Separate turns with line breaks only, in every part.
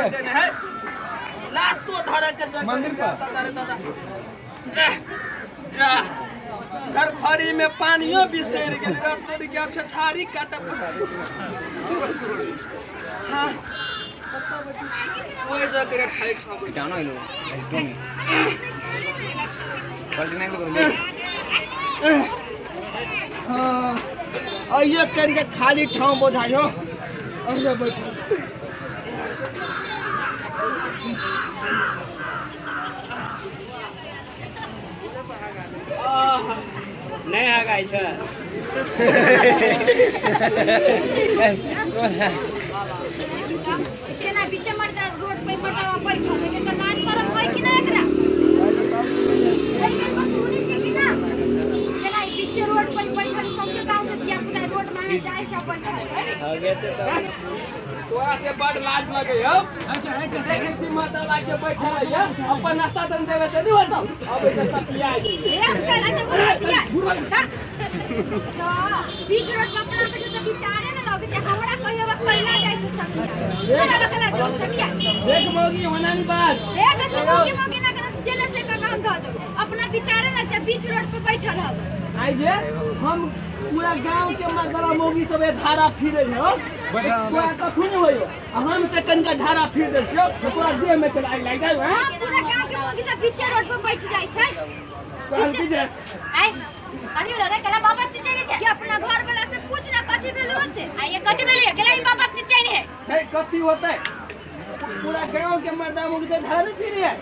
छोड़ देने है लातो धरे के जगह
मंदिर पर?
दादा रे दादा एह, जा धरफड़ी में पानियो बिसरि गेल रह तोड़ के आब छाड़ी काटब हाँ ओहि जगह खाइ खाबै
जानो ये लोग क्वालिटी नहीं लोग।
हाँ अइयो कनिके खाली ठाउँ बुझाइयो अइयो बैठो।
नहीं आगाइ छ।
केना बीचे मर्दा रोड पे मर्दा बैठल है, एकर लाज शरम है कि ना एकरा? एकर को सुनै छै कि ना? केना ई बीचे रोड पर बैठल सबके गांव के धिया पुता रोड मांगे जाइ छै बैठल है।
तोरा से बड लाज लगे हो। देखै छी माता लागे बैठल है अपन नाश्ता तन देवे से नहीं बताओ अब से सपिया गेल।
ए अंकल अच्छा वो सतिया तो बीच रोड पर अपना बैठल तऽ विचारे ने लगे छै हमरा कहियो बा कैला जाइ छै सतिया तोरा लग जाउ सतिया।
देख मौगी होना नहीं बात।
ए बेसी मौगी मौगी ना करत जेने से का काम धऽ दो अपना विचारे लग छै बीच रोड पर बैठल हब।
आई जे हम पूरा गांव के मर्दरा मौगी सब ए धारा फिरे हो तोरा कथू नहीं होयो आ हम से कनिका धारा फिर दे छियो तो तोरा देह में चल आगि लागि जाय हैं।
हाँ, पूरा गांव के मौगी सब बीचे रोड पर बैठ जाइ छै।
कहल की जे
आय कथी भेलो रे केला बाप बाप चिचै छै
कि अपना घर वाला से पूछ ना कथी भेलो से।
आ ये कथी भेलै केला ई बाप बाप चिचै है।
हे कथी होतै पूरा गांव के मर्दा मौगी सब धारा नहीं फिरे है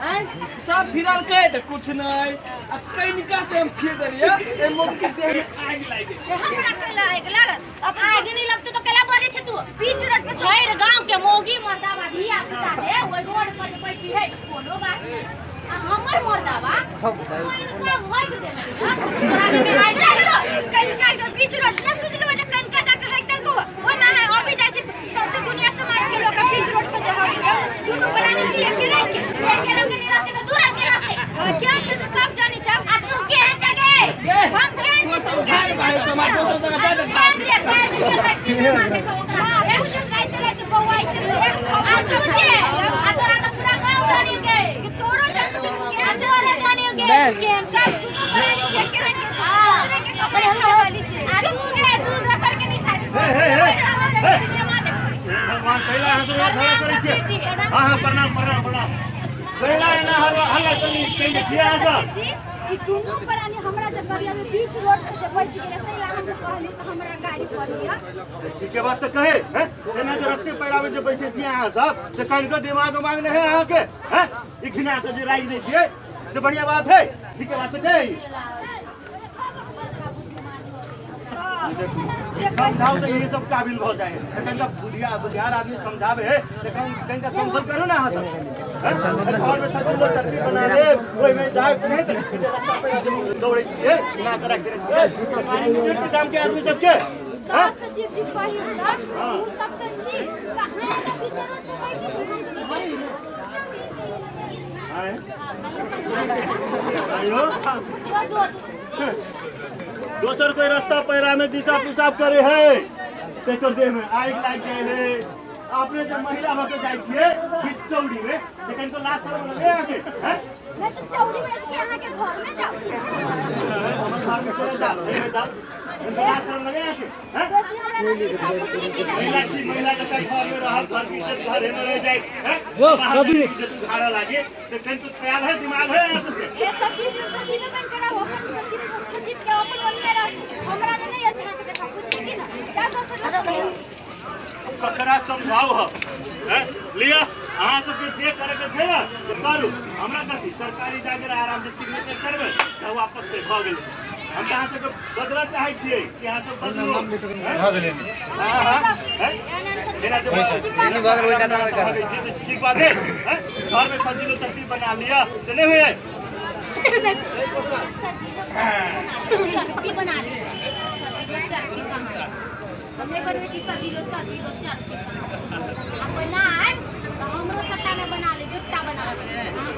हैं सब फिरल के तऽ कुछ नहीं आ कनिका से हम फिर देलियै ए मौगी के देह में आगि लागि गेल।
ए, हमरा कैला आगि लागत अपन
आगि नहीं लगतो तो केला बजै छै तू
बीच रोड पर सब
भरि गांव के मौगी मर्दाबा धिया पुता के ओहि रोड पर जे बैठी है कोनो बात नहीं आ हमर मर्दाबा कनिका भागि देने तोरा में आगि लागलो।
कनिका के बीच रोड ना सुझलो जे कनिका जाके है तनको ओइ में है अभी जाइ छै सबसे दुनिया समाज के लोग बीच रोड पर जे हो गेल दुनू प्राणी छी एके रंग के।
एके रंग के नहीं रहते तो दू रंग के रहते।
हाँ, क्या छै से सब जानै छै।
आ तू केहन जगे
हम केहन छी तू केहन छी
भाई
से
समाज
सोच
दोसर
ना।
जगह जा
आ तू केहन जे काल्हि के लड़की के माथे छौ ओकरा।
हाँ, तू जे राति राति बौआइ छै से एक
आ
खबर
तू जे आ तोरा तऽ पूरा गाँव जानी गे
कि तोरो जान छै तू
आ
केहन छै
तोरे जानी गे तू केहन
सब
छै।
दुनू प्राणी छी एके रंग के
हाँ।
दूसरे के कपड़े खाय वाली छै।
आ
चुप
तू
तू।
गे तू दोसर के नहीं छाड़ी।
भगवान कैला अहाँ सब झगड़ा करै छियै? हाँ हाँ, प्रणाम प्रणाम प्रणाम। कैला एना हल्ला हल्ला करी कैले छियै अहाँ सब?
जी ई दुनू प्राणी हमरा जे गरिया में बीच रोड पर जे बैठ गेलै से ला हम कहली तऽ हमरा गाड़ी पड़िया।
ठीके बात तऽ कहे हैं एना जे रस्ते पैरावे जे बैसै छियै अहाँ सब से कनिको दिमाग उमाग नहि है अहाँके हैं ई घिना के जे राखि दै छियै से बढ़िया बात है? ठीके बात तऽ कहे। समझाओ तो ये सब काबिल भऽ जाए कनिका बुधिया बुधियार आदमी समझावे है तऽ कनिका समझल करू ना अहाँ सब हैं? घर में सब्जी चटनी बना लेब ओहिमे जाए तऽ नहि तऽ जे रास्ता पे जे दौड़ै छियै ना करा के छियै काम के आदमी सबके।
तऽ सचिव जी कहियो तऽ उ सब तऽ छी कहाँ एना बीच रोड पर बैठे छी हम सब तऽ छी।
आँय? आइयो दोसर कोई रास्ता पैरा में दिशा पिसाब करे है तेकर देह में आगि लागि जाइ है। अपने जब महिला होके जाइ छियै चौड़ी में से कनिको लाज शरम लगे अहाँके हैं?
नहि तऽ चौरी में कि अहाँके घर में जाउ।
हमर घर में चले जाउ, एहिमे जाउ, कनिको लाज शरम लगे अहाँके हैं?
बेसी हमरा नहि सिखाउ बुझली कि नहि?
महिला छी महिला जकाँ घर में रहल घर की इज्जत घरे में रह जाइ हैं?
यो,
बाहर
चौधरी।
इज्जत उघाड़ऽ लागे से कनिको ख्याल है दिमाग है अहाँ सबके?
ए सचिव जी सचिव बन के रहो अपन सचिव सचिव के अपन ओनिये रखू हमरा ने नहीं अथी अहाँके देखा बुझली कि ना जा दोसर लग कहियो।
ककरा समझाउ हम हैं? लिअ अहाँ सबके जे करे के छै ने से करू हमरा कथी सरकारी जाके आराम से सिग्नेचर करबै तऽ वापस से भऽ गेलै। हम तऽ अहाँ सबके बदलऽ चाहै छियै कि अहाँ सब बदलू।
भऽ गेलै।
हाँ हाँ हैं? जेना जे
भऽ गेल, ओहिटा तऽ
भऽ गेल छै से ठीक बात है हैं? घर में सब्जी लो चटनी बना लिअ से नहि होइए?
चटनी बना ली चटनी कहाँ हम नहीं बनबै छी सब्जी लोग सब्जी लोग चटनी आ पहिला आयब तऽ हमरो सबटा ने बना ले एकटा बना ले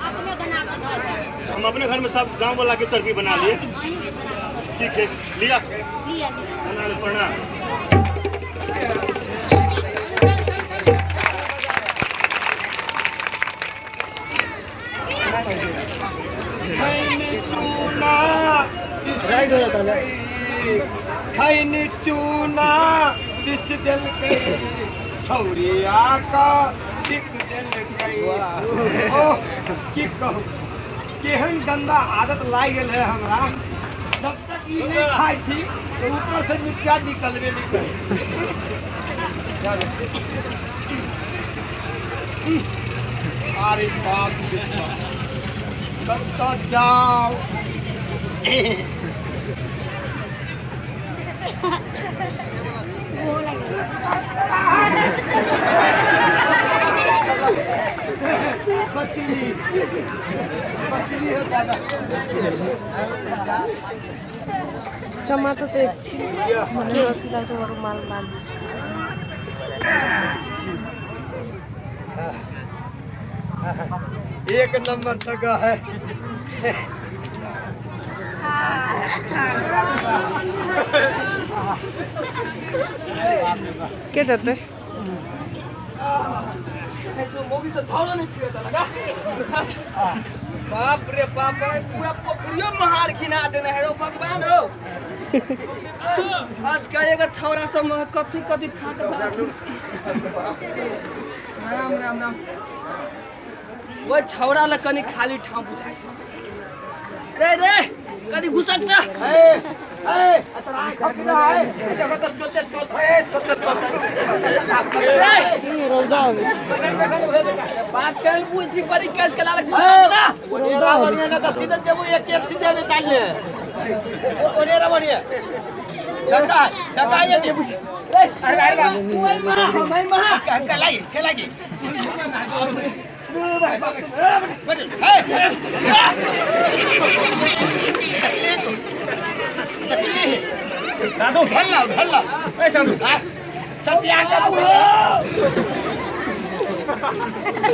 अपने बना कऽ दऽ देब।
हम अपने घर में सब गांव वाला के चरबी बना लिए।
अहीं के बना कऽ दऽ देब।
ठीक है लिया
लिअ लिअ।
बना ले। प्रणाम।
पीस देलकै छौरिया का सीख देलकै। ओह की कहू, केहन गंदा आदत लागि गेल है हमरा। जब तक ई नहीं खाइ छी तो ऊपर से नीचा निकलबे नहीं करे। चलो। अरे बाप रे बाप, कतऽ जाउ? बचली बचली हो दादा।
समातो त एकछिन मलाई अल्छी लाग्छ, म रुमाल बाँध्छु।
एक नंबर जगह है।
के जतै?
मोगी तो धारो नहीं पिए लगा। बाप रे बाप, पूरा पोखरियो महार खिना देने है रो भगवान हो। आजकल एगो छौरा सब कथी कथी खा के। राम राम राम। वो छौरा ल कनी खाली ठाउँ बुझाइ रे रे, कनी घुसक न।
ए ए खकिना है
जोते जोते बात कर बुझी बड़ी कैस के लाल घुसक ना।
ओनेरा बढ़िया ना त सीधे देबो, एक एक सीधे में चाल ले। ओनेरा बढ़िया धक्का धक्का ये नहीं बुझी।
ए अरे अरे मैं मां
कलाई कलाई।
दादू भल्ला भल्ला ए साधु
सटिया के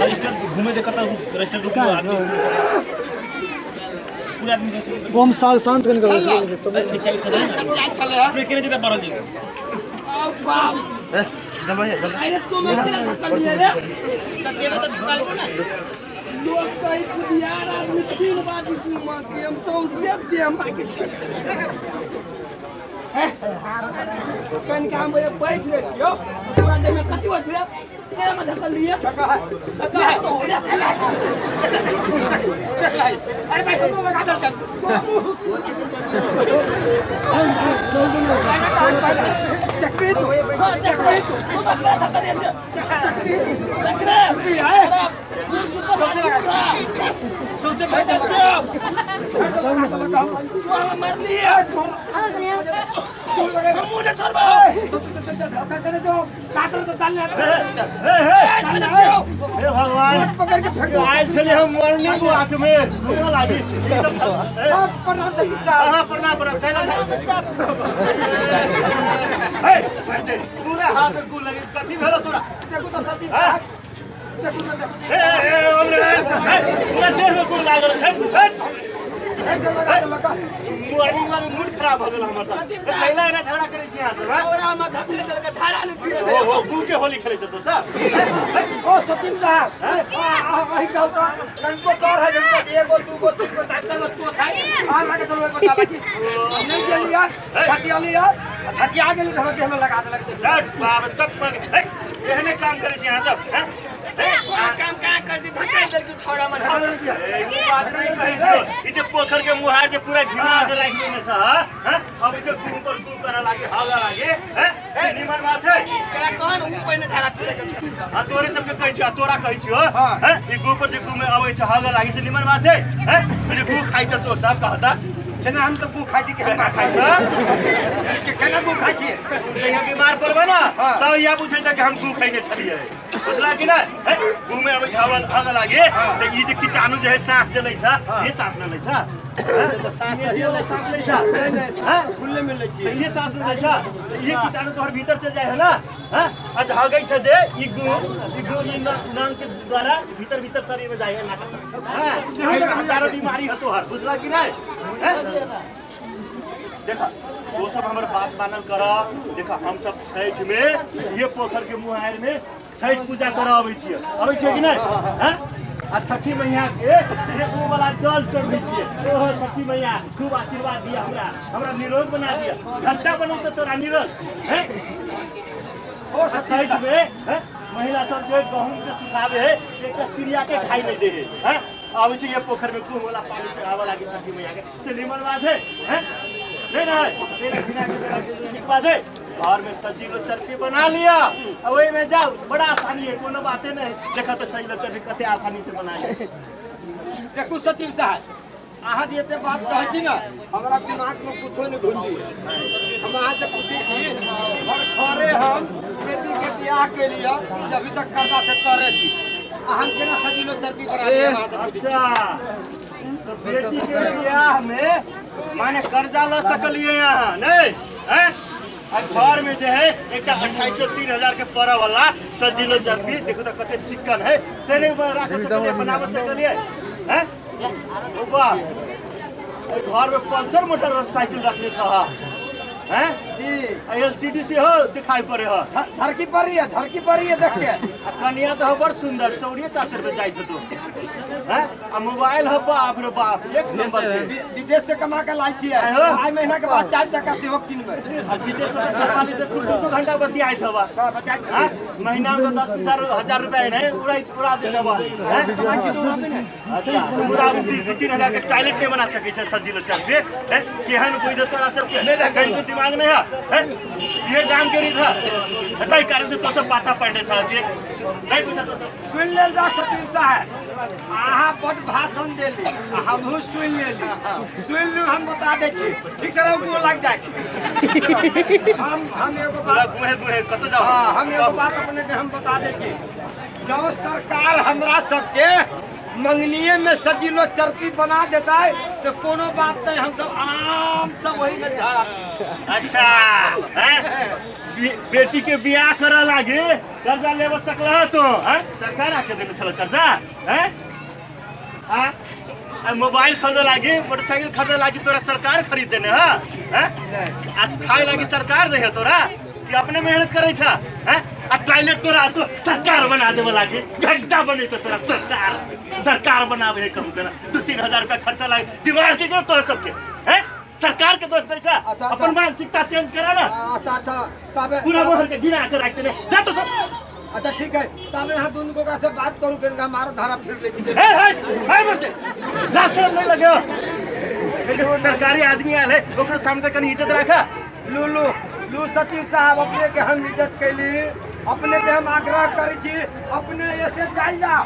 रजिस्टर घूमे दे, कत रजिस्टर रुको आदमी पूरा आदमी
ओम साल शांत कनि करू।
पूरे केने जेता पड़ल जे।
बाप अरे तू मैं कर दिया रे।
सटिया त निकालबो ना।
लोग कहीं कुदियार आदमी तीन बाजी की मां के हम सौंसे दे हम बाकी कन काम बजे बैठ ले यो पूरा देह में कथी होत रे? तेरा में धकल लिए
धक्का है,
धक्का है तो हो जा।
देख लाई। अरे भाई तुम लगा दर कर।
देखबे तो, हां देखबे तो, तू बकरा धक्का दे से देख रे
सबसे
भाई देख तू हम मर लिए हम मुझे छोड़बो।
धक्का करे जो काटर तो डालने।
हे भगवान,
पकड़ के फेंक।
आयल छले हम मरनी को आंख में धुआं लागी। ई सब
प्रणाम सचिव साहब।
हां प्रणाम प्रणाम। चला हे बैठे, पूरा हाथ में गुल लगी। कथी भेलो तोरा?
देखू तो सचिव साहब, देखू तो देखू।
ए ए ओले ए, पूरा देह में गुल लागल। हे मरनी वाले मूड खराब हो गेल हमर त। पहला एना झगड़ा करै छी अहाँ सब?
छौरा में धकले देलक धारा ने पिए।
ओ हो गु के होली खेलै छ तो सब।
ओ सचिव साहब, अही कहू तो कनको तोर है जनको एगो दूगो तीनगो चारिगो गो चौथा आ लगे तो बता बाकी नहीं गेलिया छटिया लिया छटिया गेली त हमरा देह में लगा देलक।
हट बाप तक पर एहने काम करै छी अहाँ सब? हैं
कोना काम कहाँ कर दी धक्का देलक छौरा में।
ई बात नहीं कहै छियो। ई जे पोखर के मुहार जे पूरा घिना के राखि देने छ, हैं अब ई जे गु पर गु करऽ लागे हगा लागे। हैं निमन बात है।
एकरा कहन ऊ पहिने धारा फिरे के छै।
आ तोरे सबके कहै छियो, आ तोरा कहै छियो। हैं ई गु पर जे गु में अबै छ हगा लागे से निमन बात है। हैं ई जे गु खाइ छ तो सब कहता
केना हम तो गु खाइ छी के
केना खाइ छ?
केना गु खाइ छी?
जहिया बीमार पड़बै ना तब इएह बुझै कि हम गु खैने छलियै, बुझला कि नहि? हैं गु में अबै छ हगा लागे त ई जे कीटाणु जे है साँस चलै छ, ये साँस न लै छ।
साँस
ये साँस लै छ।
नहीं नहीं, खुले में लै छी।
ये साँस लै छ त ये कीटाणु तोहर भीतर चल जाय है ना। हैं आ हगै छ जे ई गु ई गु ई नाक के द्वारा भीतर भीतर शरीर में जाय है ना। हैं हजारों बीमारी है तोहर, बुझला कि नहि? हैं देखा वो सब हमर बात मानल कर। देखा हम सब छठ में ये पोखर के मुहार में छठ पूजा कर अबै छियै, अबै छियै कि नहि? हैं आ छठी मैया के एगो वाला जल चढ़बै छियै। ओहो छठी मैया खूब आशीर्वाद दिया, हमरा हमरा निरोग बना दिया। घंटा बनौ त तोरा निरोग। हैं
ओ सचिव
छठि में हैं, महिला सब जे गहूम के सुखावे है, एकटा चिड़िया के खाई नहीं दे है, हैं? आबै छै ये पोखर में कुह वाला पानी चढ़ावे लागी छठी मैया के, से निमन बात है, हैं? नहीं ना, नहीं ना, बिना के जरा के नीक बात है। घर में सजीलो चरपी बना लिया, आ ओहि में जाओ, बड़ा आसानी है, कोनो बाते नहीं। देखा तो सजीलो चरपी कते आसानी से बना लिया।
देखू सचिव साहब, अहाँ जे एते बात कहै छी ने, हमरा दिमाग में कुछो नहीं घुसी। हम अहाँ से पूछै छी, घर घरे हम बेटी के बियाह के लिए से अभी तक कर्जा से तरे छी, आ हम केना सजीलो चरपी बना लिया, अहाँ से पूछै छी।
अच्छा, तो बेटी के बियाह में माने कर्जा ल सकलिए अहाँ नहीं, हैं? आ घर में जे है एकटा 2800 3000 के पड़े वाला सजीलो चरपी, देखो तो कते चिकन है, से नहीं राख सकलिए, बनाबे सकलिए, हैं? ओ वाह, एहि घर में पल्सर मोटरसाइकिल रखने छह, हैं?
जी।
एलसीडी से हो दिखाई पड़े हो।
झरकी पड़ी है, झरकी पड़ी है देख के।
आ कनिया तो हो बड़ सुंदर, चौड़िए चाचर में जाइत तो, हैं? आ मोबाइल हो बाप रे बाप, एक नंबर के।
विदेश से कमा के लाइ छियै,
आयो।
2.5 महीना के बाद 4 चक्का सेहो किनबै।
आ विदेश से घरवाली से दू दू घंटा बतियाइत हवा।
हाँ, बतियाइत
हाँ?
छथिन।
महीना में तो 10-20 हजार रुपया नहीं उड़ा दे देबा, हैं?
कमाइ छी तऽ उड़ाबी ने।
अच्छा, मुदा 2-3 हजार के टॉयलेट नहीं बना सकै छै सजीलो चरपी, हैं? केहन बुझि तोरा सबके, कहीं तो दिमाग नहीं है, हैं? ये गाम के रीत है, ताहि कारण से तो सब पाछा पड़ने छह जे नहीं पूछा तो सब।
सुनि लेल जा सचिव साहब, अहाँ बड भाषण देली, हमहूँ सुनि लेली। सुनि लू, हम बता दै छी, ठीक से रहू, गोर लागि जाय। हम एगो बात
गुहे गुहे कतऽ जाउ?
हाँ, हम एगो बात अपने के हम बता दै छी, जँ सरकार हमरा सबके मंगनीय में सजीलो चरपी बना देता है तो कोनो बात नहीं, हम सब आराम से वही में झाड़ा।
अच्छा, हैं? बेटी के बियाह करऽ लागे कर्जा लेबऽ सकलह तो, हैं? सरकार आके देने छलो कर्जा, हैं? हाँ? आ मोबाइल खरीदे लागी, मोटरसाइकिल खरीदे लागी तोरा सरकार खरीद देने है, हैं? आज खाए लागी सरकार दे है तोरा कि अपने मेहनत करे छा, हैं? आ टॉयलेट तोरा तो सरकार बना देबे लागी, घंटा बने तो तोरा सरकार बनावे है कहूं तेना 2-3 हजार रुपया खर्चा लागे, दिमाग के तोरा सबके, हैं? सरकार के दोष दै छा,
अच्छा,
अपन मानसिकता चेंज करा ना।
अच्छा, अच्छा, तबे
पूरा मोहर के गिना के राखते ने, जा तो सब।
अच्छा ठीक है, तबे यहाँ दोनों को से बात करू के इनका मारो धारा फिर ले लीजिए।
हे, हे, हे मरते, जा शर्म नहीं लगे। एक सरकारी आदमी आयल है, ओकरो सामने कनी इज्जत राखा।
लू, लू, लू सचिव साहब, अपने के हम इज्जत कैली, अपने के हम आग्रह करै छी, अपने ऐसे जाइल जाओ,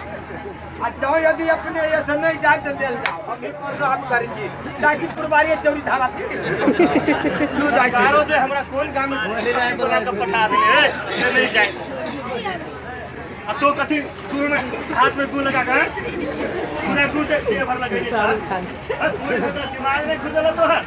आ जँ यदि अपने ऐसे नहीं जाए तो लेल जाओ, हम ही प्रणाम करै छी, ताकि पुरबारी चौरी धारा फिर लू जाइ छी।
सरकारो जे हमरा कोन गाम में बोला के पठा देने है, से नहीं जाए। आ तो कथी गुड़ में हाथ में गुड़ लगा के पूरा गुड़ से देह भर लगे साहब। पूरे पूरा दिमाग में घुसल तो है।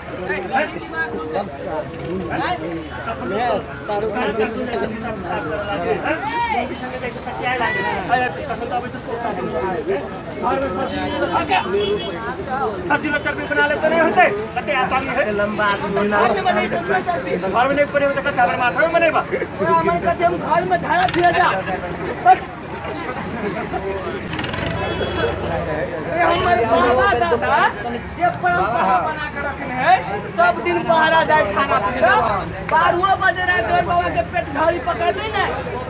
सजीलो चरपी बना लेते नहीं होते, कते आसानी है।
लंबा घर में बने सजीलो चरपी,
घर में नहीं बनेबा त कते हमर माथा में बनेबा।
तोरा मन कते हम घर में धारा फिरे जा। बस। अरे हमर बाबा दादा जे परंपरा बना के रखने है, सब दिन पहरा जाए खाना पीना, 12 बजे रात में बाबा के पेट झाड़ी पकड़ ली ने,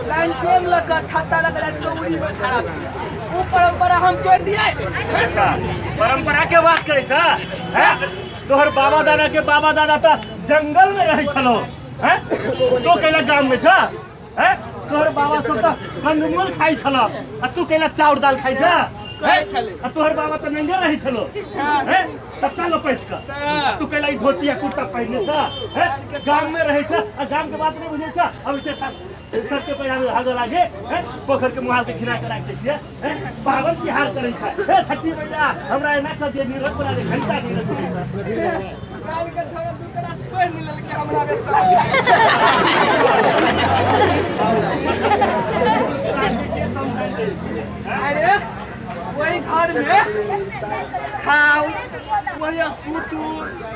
लाइन टेम लग छत्ता लग रहा चौड़ी में खाना पीना, वो परंपरा हम तोड़ दिए।
अच्छा, परंपरा के बात करे छा, हैं? तोहर बाबा दादा के बाबा दादा त जंगल में रहे छलो, हैं? तो कैला गांव में छा, हैं? तोहर बाबा सब त कंदमूल खाइ छलो, आ तू कैला चाउर दाल खाइ छा, हैं? आ तोहर बाबा त नंगे रहे छलो, हैं? तत्ता लपेट क, तू कैला ई धोती आ कुर्ता पहिरने छा, हैं? गांव में रहे छा, आ गांव के बात नहीं बुझै छा, अब छै सर के पैर हागऽ लागे, हैं? पोखर के मुहाल के घिना के राखि दै छियै, हैं? पावन तिहार करै छै, हे छठी मैया हमरा एना कह दियै, नीरज बना दे, घंटा नीरज बना दे।
काल्हि के छोरा 2 क्लास पढ़ि नहि लेलकै हमरा के सब। अरे वही घर में खाओ, वही सूतू,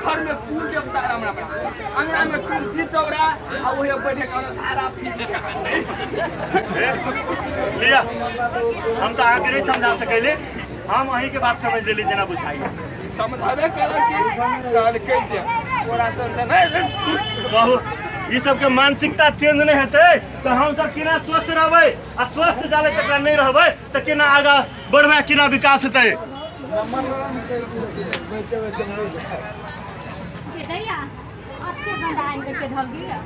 घर में कुल देवता हमरा बड़ा, अंगना में तुलसी चौरा, आ वही बैठे के धारा फिर।
लिया, हम तो अहाँके नहीं समझा सकैले, हम अहीं के बात समझ लेली जेना बुझाइए।
समझाबे करब कि कहलकै जे तोरा सब से नहीं।
कहू ई सबके मानसिकता चेंज नहि हेतै तऽ हमसब केना स्वस्थ रहबै आ स्वस्थ जाले तकरा नहि रहबै तऽ केना आगाँ बढ़बै, केना विकास हेतै?
दैया, अते गन्दा आनि कऽ के ढल दिया।